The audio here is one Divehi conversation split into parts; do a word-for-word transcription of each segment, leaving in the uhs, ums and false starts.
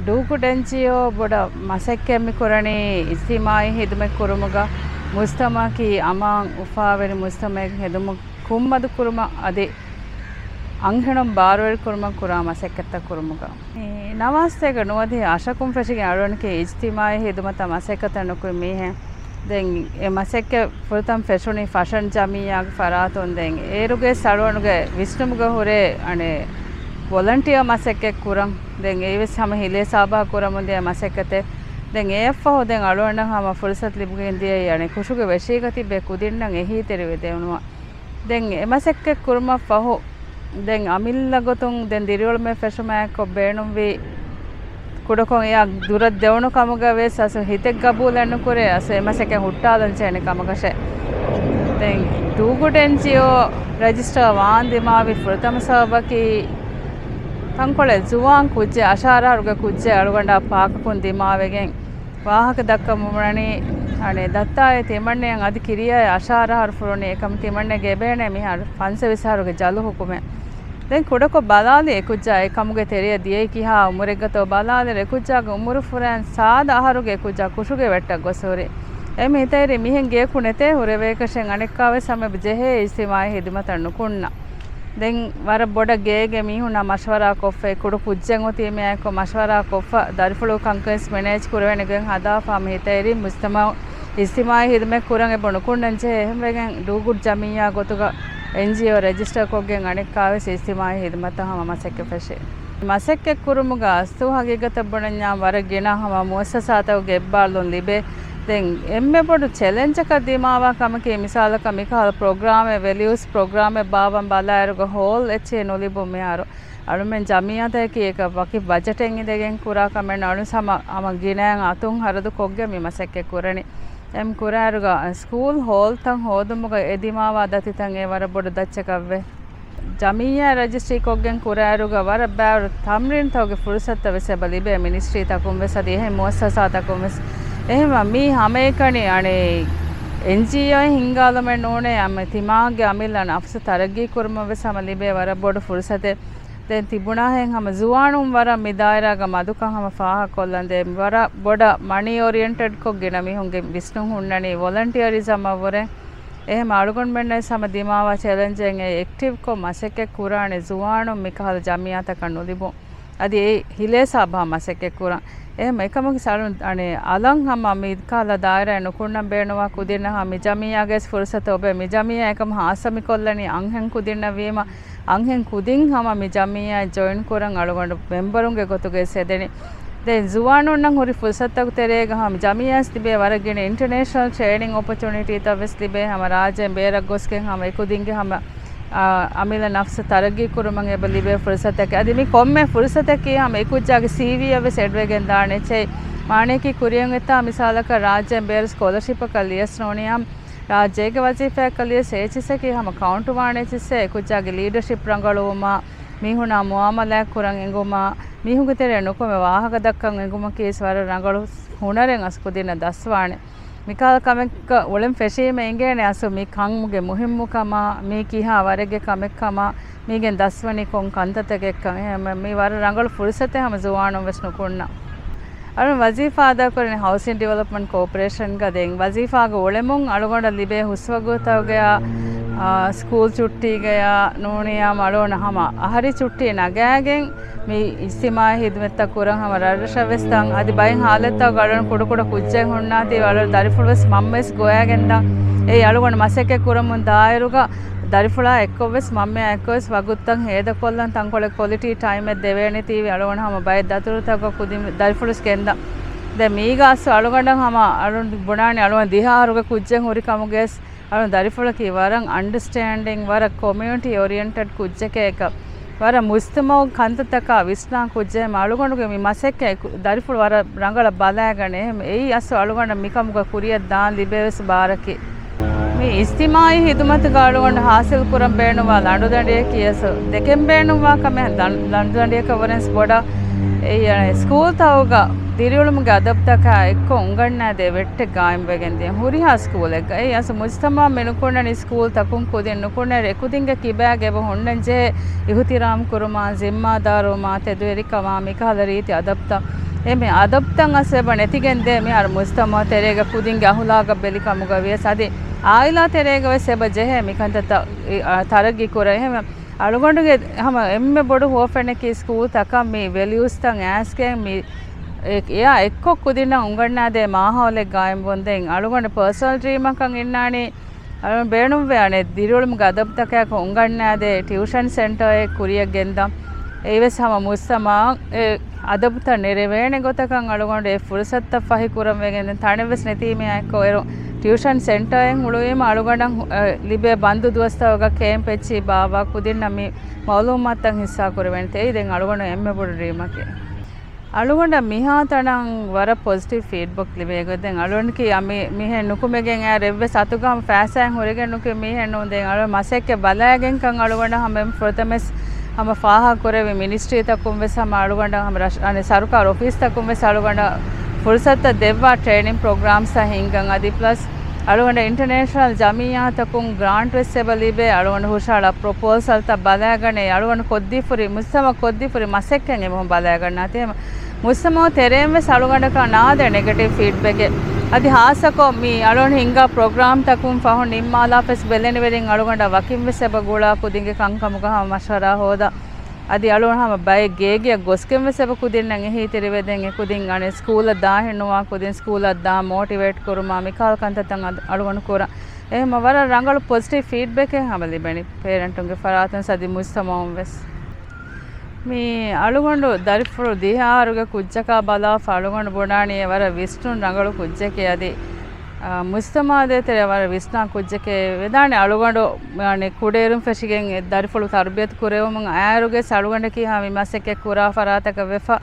ޑޫގުޑް އެންޖީއޯ ބޮޑަށް މަސައްކަތް މި ކުރަނީ އިޖްތިމާޢީ ހިދުމަތް ކުރުމުގަ، މުޖްތަމަޢަކީ އަމާން އުފާވެރި މުޖްތަމަޢެއް ހެދުމަށް ކުންމަދު ކުރުމަށް އަދި އަންހެނުން ބާރުވެރި ކުރުމަށް ކުރާ މަސައްކަތްތައް ކުރުމުގަ. މި ނަވާސްތޭކަ ނުވަދިހަ އަށަކުން ފެށިގެން އަޅުގަނޑަކީ އިޖްތިމާޢީ ހިދުމަތަށް މަސައްކަތަށް ނުކުތް މީހެއް. ދެން އެ މަސައްކަތް ފުރަތަމަ ފެށުނީ ފަށަން ޖަމިއްޔާގެ ފަރާތުން. ދެން އޭރުގެ އަޅުގަނޑުގެ ވިސްނުމުގަ ހުރޭ އަނެއް ވޮލަންޓިއާ މަސައްކަތް ކުރަން. ދެން އެއީވެސް ހަމަ ހިލޭ ސާބަހަށް ކުރަމުން ދިޔަ މަސައްކަތެއް. ދެން އެއަށްފަހު ދެން އަޅުގަނޑަށް ހަމަ ފުރުސަތު ލިބިގެން ދިޔައީ އަނެއް ކުށުގެ ވެށީގަ ތިބޭ ކުދިންނަށް އެހީތެރިވެ ދެވުނުމަށް. ދެން އެ މަސައްކަތް ކުރުމަށް ފަހު، ދެން އަމިއްލަ ގޮތުން ދެން ދިރިއުޅުމެއް ފެށުމާއެކު ބޭނުންވީ ކުޑަކޮށް އެއަށް ދުރަށް ދެވުނު ކަމުގަ ވެސް އަސް ހިތެއް ގަބޫލެއް ނުކުރޭ. އަސް އެ މަސައްކަތް ހުއްޓާލަން ޖެހޭނެ ކަމަކަށެއް. ދެން ޑޫގުޑް އެންޖީއޯ ރަޖިސްޓަރ ވާން ދިމާވި ފުރަތަމަ ސަބަބަކީ، ތަންކޮޅެއް ޒުވާން ކުއްޖެއް، އަށާރައަހަރުގެ ކުއްޖެއް އަޅުގަނޑާ ޕާކަކުން ދިމާވެގެން، ވާހަކަ ދައްކަމުން ބުނަނީ، އަނެއް ދައްތާއޭ ތިމަންނައަށް އަދި ކިރިޔާއޭ އަށާރަ އަހަރު ފުރުނީ އެކަމަކީ ތިމަންނަގެ އެބޭނޭ މިހާރު ފަންސަވީސް އަހަރުގެ ޖަލު ހުކުމެއް. ދެން ކުޑަކޮށް ބަލާލި އެކުއްޖާ އެ ކަމުގެ ތެރެއަށް ދިޔައީ ކިހާ އުމުރެއްގަތޯ ބަލާލި އެކުއްޖާގެ އުމުރު ފުރައިން ސާދަ އަހަރުގެ އެކުއްޖާ ކުށުގެ ވެއްޓަށް ގޮސް ހުރި. އެ މިތައިރީ މިހެން ގެޔަކު ނެތޭ ހުރެވޭކަށެއް އަނެއްކާވެސް ހަމަ ޖެހޭ އިޖްތިމާޢީ ހިދުމަތަށް ނުކުންނަ. ދެން ވަރަށް ބޮޑަށް ގޭގެ މީހުންނާ މަޝްވަރާ ކޮށްފައި، ކުޑަ ކުއްޖެއް އޮތީމޭ އެއާއެކު މަޝްވަރާ ކޮށްފަ، ދަރިފުޅު ކަންކަން މެނޭޖް ކުރެވޭނެ ގޮތް ހަދާފަ ހަމަ ހިތައިރީ މުޖްތަމަޢު އިޖްތިމާޢީ ހިދުމަތް ކުރަން އެބަ ނުކުންނަން ޖެހޭ. އެހެންވެގެން ޑޫގުޑް ޖަމިއްޔާ ގޮތުގަ އެންޖީއޯ ރަޖިސްޓަރ ކޮށްގެން އަނެއްކާވެސް އިޖްތިމާޢީ ހިދުމަތަށް ހަމަ މަސައްކަތް ފެށޭ. މަސައްކަތް ކުރުމުގަ އަސްލު ހަގީގަތަށް ބުނަންޏާ ވަރަށް ގިނަ ހަމަ މުއައްސަސާތަކުގެ އެއްބާރުލުން ލިބޭ. ދެން އެންމެ ބޮޑު ޗެލެންޖަކަށް ދިމާވާ ކަމަކީ، މިސާލަކަށް މިކަހަލަ ޕްރޮގްރާމެއް، ވެލިއުސް ޕްރޮގްރާމެއް ބާއްވަން ބަލާއިރުގަ ހޯލް އެއްޗެއް ނުލިބުން. މިހާރު އަޅުމެން ޖަމިއްޔާތަކަކީ އެކަ ވަކި ބަޖެޓެއް އިނދެގެން ކުރާ ކަމެއް ނޫން. އަޅުން ހަމަ ހަމަ ގިނައިން އަތުން ހަރަދު ކޮށްގެން މި މަސައްކަތް ކުރަނީ. އެމް ކުރާއިރުގަ ސްކޫލް ހޯލްތައް ހޯދުމުގަ އެ ދިމާވާ ދަތިތައް އެ ވަރަށް ބޮޑު ދައްޗަކަށްވޭ. ޖަމިއްޔާ ރަޖިސްޓްރީ ކޮށްގެން ކުރާއިރުގަ ވަރަށް ބާރު ތަމްރީންތަކުގެ ފުރުސަތުތައް ވެސް އެބަ ލިބޭ މިނިސްޓްރީތަކުން ވެސް އަދި އެހެން މުއައްސަސާތަކުން ވެސް. އެހެންވެ މީ ހަމައެކަނި އަނެއް އެންޖީއޯއެއް ހިންގާލުމެއް ނޫނޭ، އަމެ ތިމާގެ އަމިއްލަ ނަފްސު ތަރައްގީ ކުރުމަށް ވެސް ހަމަ ލިބޭ ވަރަށް ބޮޑު ފުރުސަތެއް. ދެން ތިބުނާހެން ހަމަ ޒުވާނުން ވަރަށް މި ދާއިރާގަ މަދުކަން ހަމަ ފާހަގަކޮށްލަން ދޭ. ވަރަށް ބޮޑަށް މަނީ އޯރިއެންޓެޑްކޮށް ގިނަ މީހުންގެ ވިސްނުން ހުންނަނީ ވޮލަންޓިއަރިޒަމަށްވުރެ. އެހެން އަޅުގަނޑުމެންނަށް ހަމަ ދިމާވާ ޗެލެންޖެއް އެ އެކްޓިވްކޮށް މަސައްކަތް ކުރާނެ ޒުވާނުން މިކަހަލަ ޖަމިއްޔާތަކަށް ނުލިބުން. އަދި އެ ހިލޭ ސާބަހަށް މަސައްކަތް ކުރަން. އެހެން އެކަމަކު ސަޅުން އަނެއް އަލަށް ހަމަ މިކަހަލަ ދާއިރާއެއް ނުކުންނަން ބޭނުންވާ ކުދިންނަށް ހަމަ މި ޖަމިއްޔާގެ ފުރުސަތު އޮބެ. މި ޖަމިއްޔާ އެކަމަށް ހާއްސަ މިކޮށްލަނީ އަންހެން ކުދިންނަށް ވީމަ، އަންހެން ކުދިން ހަމަ މި ޖަމިއްޔާއަށް ޖޮއިން ކުރަން އަޅުގަނޑު މެމްބަރުންގެ ގޮތުގައި ހެދެނީ. ދެން ޒުވާނުންނަށް ހުރި ފުރުސަތުތަކު ތެރޭގަ ހަމަ ޖަމިއްޔާސް ތިބޭ ވަރަށް ގިނަ އިންޓަރނޭޝަނަލް ޓްރޭނިން އޮޕޮޗުނިޓީތައް ވެސް ލިބޭ. ހަމަ ރާއްޖޭން ބޭރަށް ގޮސްގެން ހަމަ އެކުދިންގެ ހަމަ، އާ، އަމިއްލަ ނަފްސު ތަރައްގީ ކުރުމަށް އެބަ ލިބޭ ފުރުސަތެކޭ. އަދި މި ކޮންމެ ފުރުސަތަކީ ހަމަ އެކުއްޖާގެ ސީވީއަށް ވެސް އެޑްވެގެން ދާނެ އެއްޗެއް. މާނަޔަކީ ކުރިއަށް އޮތާ މިސާލަކަށް ރާއްޖޭން ބޭރު ސްކޮލަޝިޕަކަށް ލިޔަސް ނޫނިއްޔާ، ރާއްޖޭގެ ވަޒީފާއަކަށް ލިޔަސް އެއްޗިއްސަކީ ހަމަ ކައުންޓު ވާނެ އެއްޗިއްސެއް. އެކުއްޖާގެ ލީޑަޝިޕް ރަނގަޅުވުމާ، މީހުނާ މުއާމަލާތް ކުރަން އެނގުމާ، މީހުންގެ ތެރެއަށް ނުކުމެ ވާހަކަ ދައްކަން އެނގުމަކީ ވަރަށް ރަނގަޅު ހުނަރެއް އަސް ކުދިންނަށް ދަސްވާނެ. މިކަހަލަ ކަމެއްގަ އުޅެން ފެށީމަ އިނގޭނެ އަސް މި ކަމުގެ މުހިއްމުކަމާ، މީ ކިހާ ވަރެއްގެ ކަމެއްކަމާ، މީގެން ދަސްވަނީ ކޮން ކަންތައްތަކެއްކަން. އެހެންވެ މީ ވަރަށް ރަނގަޅު ފުރުސަތެއް ހަމަ ޒުވާނުން ވެސް ނުކުންނަ. އަޅުން ވަޒީފާ އަދާކުރަނީ ހައުސިން ޑިވެލޮޕްމަންޓް ކޯޕަރޭޝަންގަ. ދެން ވަޒީފާގަ އުޅެމުން އަޅުގަނޑަށް ލިބޭ ހުސްވަގުތުތަކުގަޔާ، އާ، ސްކޫލް ޗުއްޓީގަޔާ ނޫނިއްޔާމަ އަޅުގަނޑު ހަމަ އަހަރީ ޗުއްޓީ ނަގާގެން މި އިޖްތިމާޢީ ހިދުމަތްތައް ކުރަން ހަމަ ރަށްރަށަށް ވެސް ދާން. އަދި ބައެއް ހާލަތްތަކުގަ އަޅުގަނޑު ކުޑަކުޑަ ކުއްޖެއް ހުންނާތީވެ އަޅުގަނޑު ދަރިފުޅު ވެސް މަންމަވެސް ގޮވައިގެން ދާން. އެއީ އަޅުގަނޑު މަސައްކަތް ކުރަމުން ދާއިރުގަ ދަރިފުޅާ އެއްކޮށް ވެސް މަންމަޔާ އެއްކޮށް ވެސް ވަގުތުތައް ހޭދަކޮށްލަން، ތަންކޮޅެއް ކޮލިޓީ ޓައިމެއް ދެވޭނެތީވެ އަޅުގަނޑު ހަމަ ބައެއް ދަތުރުތަކުގަ ކުދިން ދަރިފުޅު ވެސް ގެންދާން. ދެން މީގަ އަސް އަޅުގަނޑަށް ހަމަ އަޅުން ބުނާނީ އަޅުގަނޑު ދިހަ އަހަރުގެ ކުއްޖެއް ހުރި ކަމުގައި ވެސް އަޅުން ދަރިފުޅަކީ ވަރަށް އަންޑަސްޓޭންޑިން، ވަރަށް ކޮމިއުނިޓީ އޮރިއެންޓެޑް ކުއްޖެކޭ. އެކަ ވަރަށް މުޖްތަމަޢު ކަންތައްތަކާ ވިސްނާ ކުއްޖެއް. އަޅުގަނޑުގެ މި މަސައްކަތް ދަރިފުޅު ވަރަށް ރަނގަޅަށް ބަލައިގަނެ. އެއީ އަސް އަޅުގަނޑަށް މިކަމުގަ ކުރިއަށް ދާން ލިބޭވެސް ބާރަކީ. މި އިޖްތިމާޢީ ހިދުމަތުގަ އަޅުގަނޑު ހާސިލް ކުރަން ބޭނުންވާ ލަނޑުދަނޑިއަކީ އަސް ދެކެން ބޭނުންވާ ކަމެއް. ލަނޑުދަނޑިއަކަށް ވަރަށް ބޮޑަށް އެއީ ސްކޫލްތަކުގަ ދިރިއުޅުމުގެ އަދަބުތަކާ އެއްކޮށް އުނގަންނާދޭ ވެއްޓެއް ގާއިމްވެގެން ދިޔަ ހުރިހާ ސްކޫލެއްގަ. އެއީ އަސް މުޖްތަމަޢަށް މި ނުކުންނަނީ ސްކޫލްތަކުން ކުދިން ނުކުންނަނީ އެކުދިންގެ ކިބާގަ އެބަ ހުންނަންޖެހޭ އިޙުތިރާމް ކުރުމާ، ޒިންމާދާރުވުމާ، ތެދުވެރިކަމާ، މިކަހަލަ ރީތި އަދަބުތައް. އެމެ އަދަބުތައް އަސް އެބަ ނެތިގެންދޭ މިހާރު މުޖްތަމަޢު ތެރޭގަ ކުދިންގެ އަހުލާގަށް ބެލި ކަމުގަ ވިޔަސް އަދި އާއިލާ ތެރޭގަ ވެސް އެބަ ޖެހޭ މިކަންތައްތައް ތަރައްގީ ކުރަން. އެހެން އަޅުގަނޑުގެ ހަމަ އެންމެ ބޮޑު ހުވަފެނަކީ ސްކޫލްތަކަށް މި ވެލިއުސްތައް އައިސްގެން މި އެ-، އެއާ އެއްކޮށް ކުދިންނަށް އުނގަންނާދޭ މާހައުލެއް ގާއިމްވުން. ދެން އަޅުގަނޑު ޕާސަނަލް ޑްރީމަކަށް އިންނާނީ އަޅުގަނޑު ބޭނުންވޭ އަނެއް ދިރިއުޅުމުގެ އަދަބުތަކާއެކު އުނގަންނާދޭ ޓިއުޝަން ސެންޓަރެއް ކުރިއަށް ގެންދަން. އެއީވެސް ހަމަ މުޖްތަމަޢަށް އެ އަދަބުތައް ނެރެވޭނެ ގޮތަކަށް އަޅުގަނޑު އެ ފުރުސަތުތައް ފަހި ކުރަން ވެގެން ދެން ތަނެއްވެސް ނެތީމޭ އެއްކޮށް އޭރު ޓިއުޝަން ސެންޓަރެއް ހުޅުވީމަ އަޅުގަނޑަށް އެ، ލިބޭ ބަންދު ދުވަސްތަކުގަ ކޭމްޕް އެއްޗިހި ބާއްވާ ކުދިންނަށް މި މަޢުލޫމާތުތައް ހިއްސާ ކުރެވޭނެ. އެއީ ދެން އަޅުގަނޑު އެންމެ ބޮޑު ޑްރީމަކީ. އަޅުގަނޑަށް މިހާތަނަށް ވަރަށް ޕޮޒިޓިވް ފީޑްބެކް ލިބޭ ގޮތް. ދެން އަޅުގަނޑަކީ އަ، މި، މިހެން ނުކުމެގެން އައި ރެއްވެސް އަތުގަ ހަމަ ފައިސާއެއް ހުރެގެން ނުކުމެ މީހެއް ނޫން. ދެން އަޅުގަނޑު މަސައްކަތް ބަލައިގެންކަން އަޅުގަނޑަށް ހަމަ އެންމެ ފުރަތަމަވެސް ހަމަ ފާހަގަ ކުރެވި މިނިސްޓްރީތަކުން ވެސް ހަމަ އަޅުގަނޑަށް ހަމަ ރަށް، އަނެއް ސަރުކާރު އޮފީސްތަކުން ވެސް އަޅުގަނޑަށް ފުރުސަތުތައް ދެއްވާ ޓްރޭނިން ޕްރޮގްރާމްސް އަށް ހިންގަން. އަދި ޕްލަސް އަޅުގަނޑަށް އިންޓަރނޭޝަނަލް ޖަމިއްޔާތަކުން ގްރާންޓް ވެސް އެބަ ލިބޭ. އަޅުގަނޑު ހުށަހަޅާ ޕްރޮޕޯސަލްތައް ބަލައިގަނޭ. އަޅުގަނޑު ކޮށްދީފުރި، މުޖްތަމަޢަށް ކޮށްދީފުރި މަސައްކަތް އެމީހުން ބަލައިގަންނާތީ. މުޖްތަމަޢު ތެރެއިން ވެސް އަޅުގަނޑަކަށް ނާދޭ ނެގެޓިވް ފީޑްބެކެއް. އަދި ހާއްސަކޮށް މި އަޅުގަނޑު ހިންގާ ޕްރޮގްރާމްތަކުން ފަހުން ނިންމާލާފަސް ބެލެނިވެރިން އަޅުގަނޑަށް ވަކިން ވެސް އެބަ ގުޅާ ކުދިންގެ ކަންކަމުގަ ހަމަ މަޝްވަރާ ހޯދާ. އަދި އަޅުގަނޑު ހަމަ ބައެއް ގޭގެއަށް ގޮސްގެން ވެސް އެބަ ކުދިންނަށް އެހީތެރިވެދޭން އެ ކުދިން އަނެއް ސްކޫލަށް ދާހެއް ނުވާ ކުދިން ސްކޫލަށް ދާ މޯޓިވޭޓް ކުރުމާ މިކަހަލަ ކަންތައްތައް އަދި އަޅުގަނޑު ކުރާ. އެހެންމަ ވަރަށް ރަނގަޅު ޕޮޒިޓިވް ފީޑްބެކެއް ހަމަ ލިބެނީ ޕޭރެންޓުންގެ ފަރާތުން އަދި މުޖްތަމަޢުން ވެސް. މި އަޅުގަނޑު ދަރިފުޅު ދިހަ އަހަރުގެ ކުއްޖަކާ ބަލާފަ އަޅުގަނޑު ބުނާނީ ވަރަށް ވިސްނުން ރަނގަޅު ކުއްޖެކޭ. އަދި، އާ، މުޖްތަމަޢު ދޭތެރޭ ވަރަށް ވިސްނާ ކުއްޖެކޭ ވެދާނެ. އަޅުގަނޑު އަނެއް ކުޑައިރުން ފެށިގެން އެ ދަރިފުޅު ތަރުބިޔަތު ކުރެވުމުން އައިރުގެ އަޅުގަނޑަކީ ހަމަ މި މަސައްކަތް ކުރާ ފަރާތަކަށް ވެފަ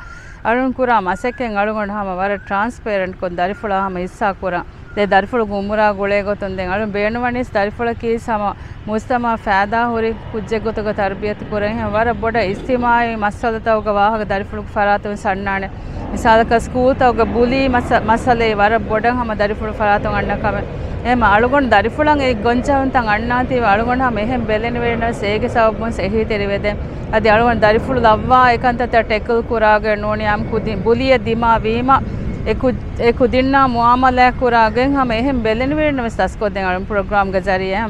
އަޅުން ކުރާ މަސައްކަތް އަޅުގަނޑު ހަމަ ވަރަށް ޓްރާންސްޕޭރެންޓްކޮށް ދަރިފުޅާ ހަމަ ހިއްސާ ކުރާ. ދެ ދަރިފުޅު އުމުރާ ގުޅޭ ގޮތުން ދެން އަޅުން ބޭނުންވަނީސް ދަރިފުޅަކީ ހަމަ މުޖްތަމަޢަށް ފައިދާ ހުރި ކުއްޖެއް ގޮތުގަ ތަރުބިޔަތު ކުރަން. އެހެން ވަރަށް ބޮޑަށް އިޖްތިމާޢީ މައްސަލަތައް ވާހަކަ ދަރިފުޅުގެ ފަރާތުން އަންނާނެ. މިސާލަކަށް ސްކޫލްތަކުގެ ބުލީ މައްސަ-، މައްސަލައެއް ވަރަށް ބޮޑަށް ހަމަ ދަރިފުޅު ފަރާތުން އަންނަ ކަމެއް. އެހެން އަޅުގަނޑު ދަރިފުޅަށް އެ ގޮންޖެހުންތައް އަންނާތީވެ އަޅުގަނޑު ހަމަ އެހެން ބެލެނިވެރިންނަށް އޭގެ ސަބަބުން އެހީތެރިވެދޭން. އަދި އަޅުގަނޑު ދަރިފުޅު ލައްވާ އެކަންތައްތައް ޓެކްލް ކުރާގެން ނޫނީ އާއްމު ކުދިން ބުލީއެއް ދިމާވީމަ އެ ކު-، އެ ކުދިންނާ މުއާމަލާތް ކުރާގެން ހަމަ އެހެން ބެލެނިވެރިންނަށް ވެސް ދަސްކޮށްދޭން އަޅުން ޕްރޮގްރާމްގެ ޒަރީއާ.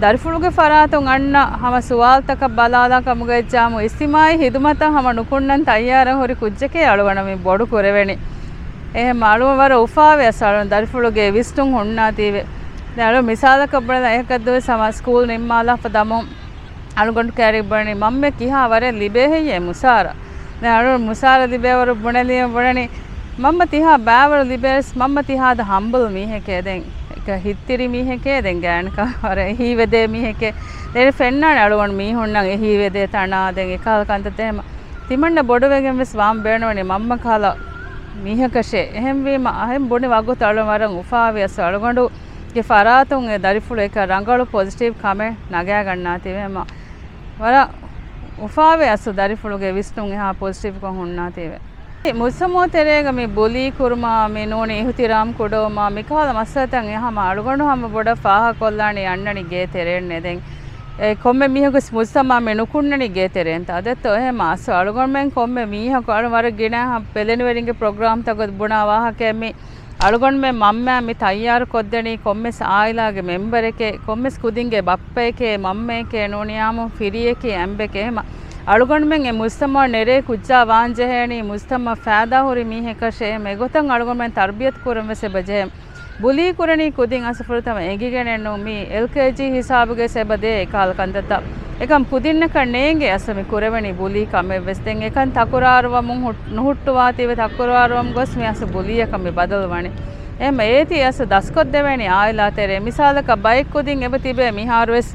ދަރިފުޅުގެ ފަރާތުން އަންނަ ހަމަ ސުވާލުތަކަށް ބަލާލާ ކަމުގައްޖާމު އިޖްތިމާޢީ ހިދުމަތަށް ހަމަ ނުކުންނަން ތައްޔާރަށް ހުރި ކުއްޖެކޭ އަޅުގަނޑަށް މި ބޮޑު ކުރެވެނީ. އެހެން އަޅުގަނޑު ވަރަށް އުފާވެ އަސް އަޅުން ދަރިފުޅުގެ ވިސްނުން ހުންނާތީވެ. ދެން އަޅުން މިސާލަކަށް ބުނެލަ އެހަކަށްދުވެސް ހަމަ ސްކޫލް ނިންމާލާފަ ދަމުން އަޅުގަނޑު ކައިރި ބުނަނީ މަންމަ ކިހާ ވަރެއް ލިބޭ ހެއްޔޭ މުސާރަ. ދެން އަޅުން މުސާރަ ލިބޭވަރު ބުނެލީ ބުނަނީ މަންމަ ތިހާ ބައިވަރު ލިބޭވެސް މަންމަ ތިހާދަ ހަމްބަލް މީހެކޭ ދެން އެކަ ހިތްތިރި މީހެކޭ ދެން ގާތްގަނޑަކަށް ވަރަށް އެހީވެދޭ މީހެކޭ. ދެން ފެންނާނެ އަޅުގަނޑު މީހުންނަށް އެހީވެދޭ ތަނާ ދެން އެކަހަލަ ކަންތައްތައް އެހެމަ ތިމަންނަ ބޮޑުވެގެން ވެސް ވާން ބޭނުންވަނީ މަންމަ ކަހަލަ މީހަކަށޭ. އެހެންވީމަ އަހެން ބުނި ވަގުތު އަޅުން ވަރަށް އުފާވި އަސް އަޅުގަނޑު ގެ ފަރާތުން އެ ދަރިފުޅު އެކަ ރަނގަޅު ޕޮޒިޓިވް ކަމެއް ނަގާގަންނާތީވެ. މަ ވަރަށް އުފާވެ އަސް ދަރިފުޅުގެ ވިސްނުން އެހާ ޕޮޒިޓިވްކޮށް ހުންނާތީވެ. މުޖްތަމަޢު ތެރޭގަ މި ބުލީ ކުރުމާ، މި ނޫނީ އިހުތިރާމް ކުޑަވުމާ، މިކަހަލަ މައްސަލަތައް އެ ހަމަ އަޅުގަނޑު ހަމަ ބޮޑަށް ފާހަގަކޮށްލާނީ އަންނަނީ ގޭ ތެރެއިންނޭ. ދެން އެ ކޮންމެ މީހަކު މުޖްތަމަޢަށް މި ނުކުންނަނީ ގޭ ތެރެއިންތަ؟ އަދެއްތޯ އެހެމަ އަސް އަޅުގަނޑުމެން ކޮންމެ މީހަކު އަޅު ވަރަށް ގިނަ ހަ-، ބެލެނިވެރިންގެ ޕްރޮގްރާމްތަކުގަ ބުނާ ވާހަކައެއް މި އަޅުގަނޑުމެން މަންމައަށް މި ތައްޔާރު ކޮށްދެނީ ކޮންމެސް އާއިލާގެ މެމްބަރެކޭ، ކޮންމެސް ކުދިންގެ ބައްޕައެކޭ، މަންމައެކޭ ނޫނިޔާމު ފިރިއެކޭ އަނބެކޭ. އެހެމަ އަޅުގަނޑުމެން އެ މުޖްތަމަޢަށް ނެރޭ ކުއްޖާ ވާން ޖެހޭނީ މުޖްތަމަޢަށް ފައިދާ ހުރި މީހެކަށޭ. އެހެމަ އެގޮތަށް އަޅުގަނޑުމެން ތަރުބިޔަތު ކުރަން ވެސް އެބަ ޖެހޭ. ބުލީ ކުރަނީ ކުދިން އަސް ފުރަތަމަ އެނގިގެނެއްނު މީ އެލްކޭޖީ ހިސާބުގެ އެބަ ދޭ އެކަހަލަ ކަންތައްތައް. އެކަމް ކުދިންނަކަށް ނޭނގެ އަސް މި ކުރެވެނީ ބުލީ ކަމެއް ވެސް. ދެން އެކަން ތަކުރާރުވަމުން ހު-، ނުހުއްޓުވާތީވެ ތަކުރާރުވަމުން ގޮސް މި އަސް ބުލީއަކަށް މި ބަދަލު ވަނީ. އެހެމަ އޭތި އަސް ދަސްކޮށްދެވޭނީ އާއިލާ ތެރޭ. މިސާލަކަށް ބައެއް ކުދިން އެބަ ތިބޭ މިހާރު ވެސް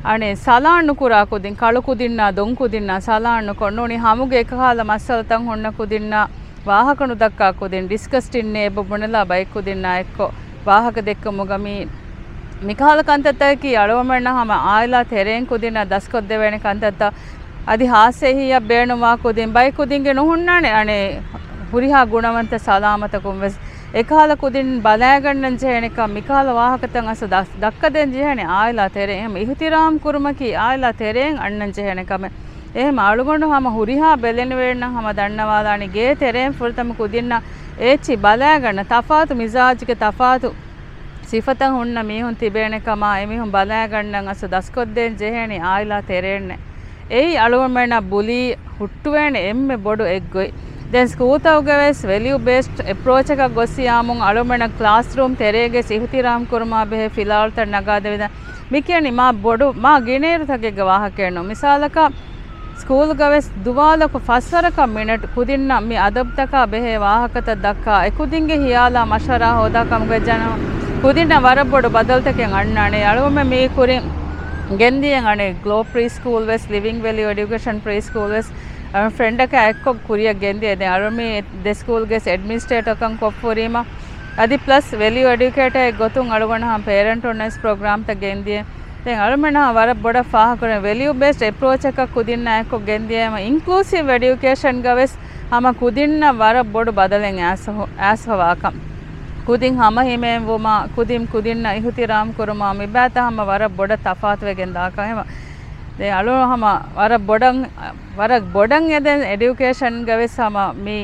އަނެއް ސަލާން ނުކުރާ ކުދިން، ކަޅު ކުދިންނާ ދޮން ކުދިންނާ ސަލާން ނުކޮށް ނޫނީ ހަމުގެ އެކަހަލަ މައްސަލަތައް ހުންނަ ކުދިންނާ ވާހަކަ ނުދައްކާ ކުދިން ޑިސްކަސްޓިންނޭ އެބަ ބުނެލާ ބައެއް ކުދިންނާ އެއްކޮށް ވާހަކަ ދެއްކުމުގަ މީ މިކަހަލަ ކަންތައްތަކަކީ އަޅުގަނޑުމެންނަށް ހަމަ އާއިލާ ތެރެއިން ކުދިންނަށް ދަސްކޮށްދެވޭނެ ކަންތައްތައް. އަދި ހާއްސަ އެހީއަށް ބޭނުންވާ ކުދިން ބައެއް ކުދިންގެ ނުހުންނާނެ އަނެއް ހުރިހާ ގުނަވަންތަ ސަލާމަތަކުން ވެސް. އެކަހަލަ ކުދިން ބަލައިގަންނަން ޖެހޭނެކަން މިކަހަލަ ވާހަކަތައް އަސް ދަސް-، ދައްކަދޭން ޖެހޭނެ އާއިލާ ތެރެއިން. އެހެމަ އިހުތިރާމް ކުރުމަކީ އާއިލާ ތެރެއިން އަންނަން ޖެހޭނެ ކަމެއް. އެހެން އަޅުގަނޑު ހަމަ ހުރިހާ ބެލެނިވެރިންނަށް ހަމަ ދަންނަވާލާނީ، ގޭ ތެރޭން ފުރަތަމަ ކުދިންނަށް އެއްޗި ބަލާގަންނަ ތަފާތު މިޒާޖުގެ ތަފާތު ސިފަތައް ހުންނަ މީހުން ތިބޭނެ ކަމާ، އެމީހުން ބަލާގަންނަން އަސް ދަސްކޮށްދޭން ޖެހޭނީ އާއިލާ ތެރޭންނޭ. އެއީ އަޅުގަނޑުމެންނަށް ބުލީ ހުއްޓުވޭނެ އެންމެ ބޮޑު އެއްގޮތް. ދެން ސްކޫލްތަކުގަވެސް ވެލިއު ބޭސްޑް އެޕްރޯޗަކަށް ގޮއްސިޔާމުން އަޅުގަނޑަށް ކްލާސްރޫމް ތެރޭގެ އިހުތިރާމް ކުރުމާ ބެހޭ ފިލާވަޅުތައް ނަގާދެވިދާނެ. މިކިޔަނީ މާ ބޮޑު، މާ ގިނައިރުތަކެއްގެ ވާހަކައެއް ނޫން. މިސާލަކަށް، ސްކޫލްގަވެސް ދުވާލަކު ފަސްވަރަކަށް މިނެޓް ކުދިންނަށް މި އަދަބުތަކާ ބެހޭ ވާހަކަތައް ދައްކާ، އެކުދިންގެ ހިޔާލާ މަޝްވަރާ ހޯދާ ކަމުގަ ޖަނަ ކުދިންނަށް ވަރަށް ބޮޑު ބަދަލުތަކެއް އަންނާނެ. އަޅުގަނޑުމެން މީ ކުރިން ގެންދިޔަ އަނެއް ގްލޯ ޕްރީ ސްކޫލް ވެސް، ލިވިން ވެލިއު އެޑިއުކޭޝަން ޕްރީ ސްކޫލް ވެސް، އަ، ފްރެންޑަކާ އެއްކޮށް ކުރިއަށް ގެންދިޔަ. ދެން އަޅުގަނޑު މި ދެ ސްކޫލްގެ އެޑްމިނިސްޓްރޭޓަރކަން ކޮށްފަ ހުރީމަ، އަދި ޕްލަސް ވެލިއު އެޑިއުކޭޓަރ ގޮތުން އަޅުގަނޑު ހަމަ ޕޭރެންޓުންނަށް ވެސް ޕްރޮގްރާމްތައް ގެންދިޔަ. ދެން އަޅުމެންނަށް ވަރަށް ބޮޑަށް ފާހަގަކުރެން ވެލިއު ބޭސްޑް އެޕްރޯޗަކަށް ކުދިންނާއެކު ގެންދިޔައިމަ، އިންކްލޫސިވް އެޑިއުކޭޝަންގަވެސް ހަމަ ކުދިންނަށް ވަރަށް ބޮޑު ބަދަލެއް އައިސްފަ-، އައިސްފަވާކަން. ކުދިން ހަމަހިމޭންވުމާ، ކުދިން ކުދިންނަށް އިހުތިރާމް ކުރުމާ، މިބާތައް ހަމަ ވަރަށް ބޮޑަށް ތަފާތުވެގެން ދާކަން. އެމަ ދެން އަޅު ހަމަ ވަރަށް ބޮޑަށް، ވަރަށް ބޮޑަށް އެދެން އެޑިއުކޭޝަންގަވެސް ހަމަ މި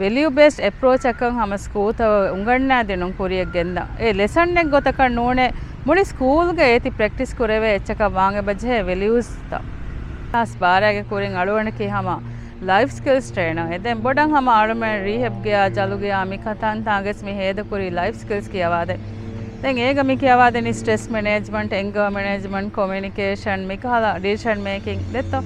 ވެލިއު ބޭސްޑް އެޕްރޯޗަކަށް ހަމަ ސްކޫލްތައް އުނގަންނާދިނުން ކުރިއަށް ގެންދާ. އެ ލެސަންއެއް ގޮތަކަށް ނޫނޭ، މުޅި ސްކޫލްގަ އޭތި ޕްރެކްޓިސް ކުރެވޭ އެއްޗަކަށް ވާން އެބަޖެހޭ ވެލިއުސްތައް. ކްލާސް ބާރައިގެ ކުރިން އަޅުގަނޑަކީ ހަމަ ލައިފް ސްކިލްސް ޓްރޭނަރ. އެ ދެން ބޮޑަށް ހަމަ އަޅުމެން ރީހެބްގެއާ ޖަލުގެއާ މި ކަތާންތާގެސް މި ހޭދަކުރީ ލައިފް ސްކިލްސް ކިޔަވާދޭ. ދެން އޭގަ މި ކިޔަވާދެނީ ސްޓްރެސް މެނޭޖްމަންޓް، އެންގާ މެނޭޖްމަންޓް، ކޮމިއުނިކޭޝަން، މިކަހަލަ ޑިސިޝަން މޭކިން ދެއްތޯ.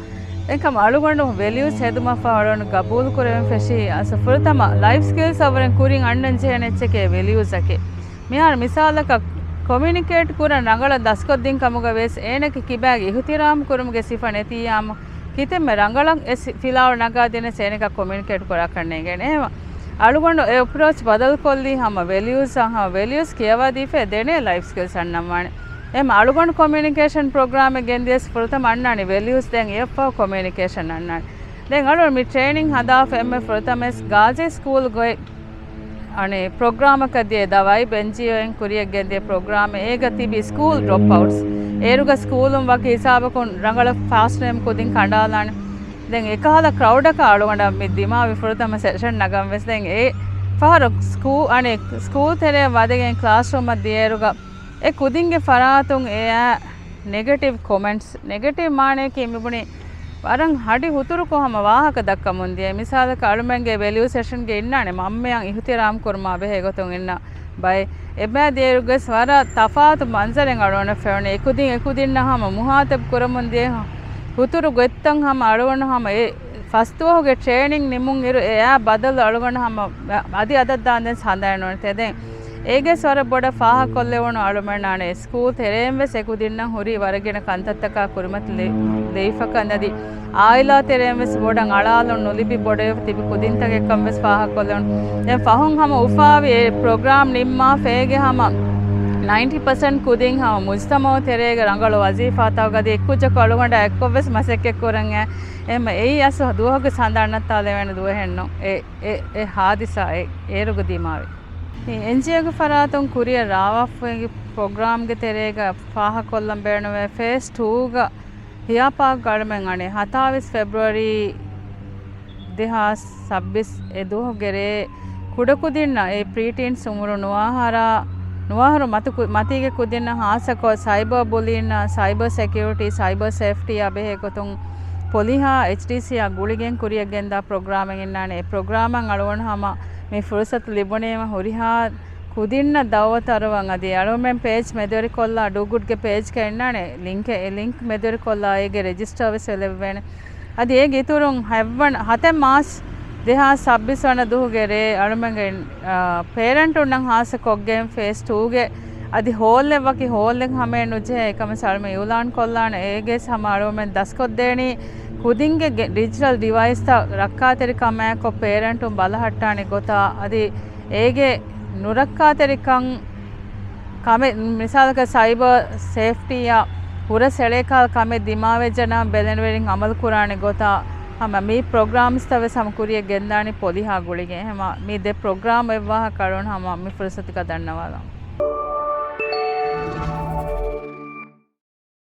އެކަމް އަޅުގަނޑު ވެލިއުސް ހެދުމަށްފަހު އަޅުގަނޑު ގަބޫލު ކުރެވެން ފެށީ އަސް ފުރަތަމަ ލައިފް ސްކިލްސް އަށްވުރެން ކުރިން އަންނަން ޖެހޭނެ އެއްޗެކޭ ވެލިއުސްއަކީ. މިހާރު މިސާލަކަށް ކޮމިއުނިކޭޓް ކުރަން ރަނގަޅަށް ދަސްކޮށްދިން ކަމުގަ ވިޔަސް އޭނަގެ ކިބާގެ އިހުތިރާމް ކުރުމުގެ ސިފަ ނެތިއްޔާމު ކިތަންމެ ރަނގަޅަށް އެ ސި-، ފިލާވަޅު ނަގާދިނަސް އޭނަކާ ކޮމިއުނިކޭޓް ކުރާކަށް ނޭނގޭނެ. އެހެން އަޅުގަނޑު އެ އެޕްރޯޗް ބަދަލުކޮށްލީ ހަމަ ވެލިއުސް އަށް ހަމަ ވެލިއުސް ކިޔަވާދީފައި ދެނޭ ލައިފް ސްކިލްސް އަންނަންވާނެ. އެހެން އަޅުގަނޑު ކޮމިއުނިކޭޝަން ޕްރޮގްރާމެއް ގެންދިޔަސް ފުރަތަމަ އަންނާނީ ވެލިއުސް ދެން އެއަށްފަހު ކޮމިއުނިކޭޝަން އަންނާނެ. ދެން އަޅުގަނޑު މި ޓްރޭނިން ހަދާފަ އެންމެ ފުރަތަމަވެސް ގާޒީ ސްކޫލް ގޮތް އަނެއް ޕްރޮގްރާމަކަށް ދިޔަ ދަ ވައިބް އެންޖީއޯއިން ކުރިއަށް ގެންދިޔަ ޕްރޮގްރާމެއް. އޭގަ ތިބި ސްކޫލް ޑްރޮޕްއައުޓްސް. އޭރުގަ ސްކޫލުން ވަކި ހިސާބަކުން ރަނގަޅަށް ފާސްޓް ނޭމް ކުދިން ކަނޑާލާނެ. ދެން އެކަހަލަ ކްރައުޑަކަށް އަޅުގަނޑަށް މި ދިމާވި ފުރަތަމަ ސެޝަން ނަގަން ވެސް. ދެން އެ ފަހަރު ސްކޫ-، އަނެއް ސްކޫލް ތެރެއަށް ވަދެގެން ކްލާސްރޫމަށް ދިޔައިރުގަ އެ ކުދިންގެ ފަރާތުން އެއާ ނެގެޓިވް ކޮމެންޓްސް، ނެގެޓިވް މާނަޔަކީ މިބުނީ ވަރަށް ހަޑި ހުތުރުކޮށް ހަމަ ވާހަކަ ދައްކަމުން ދިޔަ. މިސާލަކަށް އަޅުމެންގެ ވެލިއު ސެޝަންގެ އިންނާނެ މަންމަޔަށް އިހުތިރާމް ކުރުމާ ބެހޭ ގޮތުން އިންނަ ބައެއް. އެބައި ދިޔައިރުގަސް ވަރަށް ތަފާތު މަންޒަރެއް އަޅުގަނޑަށް ފެނުނީ. އެކުދިން އެކުދިންނަށް ހަމަ މުހާތަބް ކުރަމުން ދިޔަ ހުތުރު ގޮތްތައް ހަމަ އަޅުގަނޑު ހަމަ އެ ފަސްދުވަހުގެ ޓްރޭނިން ނިމުން އިރު އެއާ ބަދަލު އަޅުގަނޑު ހަމަ އަދި އަދަށް ދާންދެން ހަނދާން ނުވަންތަ. ދެން އޭގެސް ވަރަށް ބޮޑަށް ފާހަގަކޮށްލެވުނު އަޅުމެންނާނެ ސްކޫލް ތެރޭން ވެސް އެކުދިންނަށް ހުރީ ވަރަށް ގިނަ ކަންތައްތަކާ ކުރިމަތިލެ-، ލެވިފަކަން އަދި އާއިލާ ތެރޭން ވެސް ބޮޑަށް އަޅާލުން ނުލިބި ބޮޑެވި ތިބި ކުދިންތަކެއްކަން ވެސް ފާހަގަކޮށްލެވުނު. ދެން ފަހުން ހަމަ އުފާވި އެ ޕްރޮގްރާމް ނިންމާފަ އޭގެ ހަމަ ނައިންޓީ ޕަސެންޓް ކުދިން ހަމަ މުޖްތަމައު ތެރޭގަ ރަނގަޅު ވަޒީފާތަކުގަ އަދި އެއްކުއްޖަކު އަޅުގަނޑާ އެއްކޮށް ވެސް މަސައްކަތް ކުރަން އެ އެހެންމަ އެއީ އަސް ދުވަހުގެ ހަނދާން ނައްތާލެވޭނެ ދުވަހެއް ނޫން. އެ، އެ، އެ ހާދިސާ އެ އޭރުގަ ދިމާވި. މި އެންޖީއޯގެ ފަރާތުން ކުރިއަށް ރާވާފައި ޕްރޮގްރާމްގެ ތެރޭގަ ފާހަގަކޮށްލަން ބޭނުންވޭ ފޭސް ޓޫގަ ހިޔާޕާކް އަޅުމެން އަނެއް ހަތާވީސް ފެބްރުއަރީ ދެހާސް ސައްބީސް އެ ދުވަހުގެ ރޭ ކުޑަކުދިންނަށް އެ ޕްރީޓީންސް އުމުރު ނުވާހަރާ، ނުވާހަރު މަތު ކު-، މަތީގެ ކުދިންނަށް ހާއްސަކޮށް ސައިބަ ބުލީން، ސައިބަ ސެކިއުރިޓީ، ސައިބަ ސޭފްޓީއާ ބެހޭ ގޮތުން ޕޮލިހާ އެޗްޑީސީއާ ގުޅިގެން ކުރިއަށް ގެންދާ ޕްރޮގްރާމެއް އިންނާނެ. އެ ޕްރޮގްރާމަށް އަޅުގަނޑު ހަމަ މި ފުރުސަތު ލިބުނީމަ ހުރިހާ ކުދިންނަށް ދައުވަތު އަރުވަން އަދި އަޅުމެން ޕޭޖް މެދުވެރިކޮށްލާ ޑޫ ގުޑްގެ ޕޭޖްގަ އިންނާނެ ލިންކެއް، އެ ލިންކް މެދުވެރިކޮށްލާ އޭގެ ރެޖިސްޓަރ ވެސް ލެއްވޭނެ. އަދި އޭގެ އިތުރުން ހަތްވަނަ، ހަތެއް މާސް ދެހާސް ސައްބީސް ވަނަ ދުވަހުގެ ރޭ އަޅުމެންގެ، އާ، ޕޭރެންޓުންނަށް ހާއްސަ ކޮށްގެން ފޭސް ޓޫގެ އަދި ހޯލްއެއް ވަކި ހޯލްއެއް ހަމައެއް ނުޖެހޭ އެކަމަސް އަޅުމެން އިއުލާން ކޮށްލާނެ. އޭގެސް ހަމަ އަޅުމެން ދަސްކޮށްދޭނީ ކުދިންގެ ގެ-، ޑިޖިޓަލް ޑިވައިސްތައް ރައްކާތެރިކަމާއެކު ޕޭރެންޓުން ބަލަހައްޓާނެ ގޮތާ އަދި އޭގެ ނުރައްކާތެރިކަން ކަމެއް، މިސާލަކަށް ސައިބަ ސޭފްޓީއާ ހުރަސް އެޅޭކަހަލަ ކަމެއް ދިމާވެއްޖެނަމަ ބެލެނިވެރިން އަމަލުކުރާނެ ގޮތާ ހަމަ މި ޕްރޮގްރާމްސްތައް ވެސް ހަމަ ކުރިއަށް ގެންދާނީ ޕޮލިހާ ގުޅިގެން. ހަމަ މި ދެ ޕްރޮގްރާމް އޮތް ވާހަކަ އަޅުން ހަމަ މި ފުރުސަތުގަ ދަންނަވާލަން.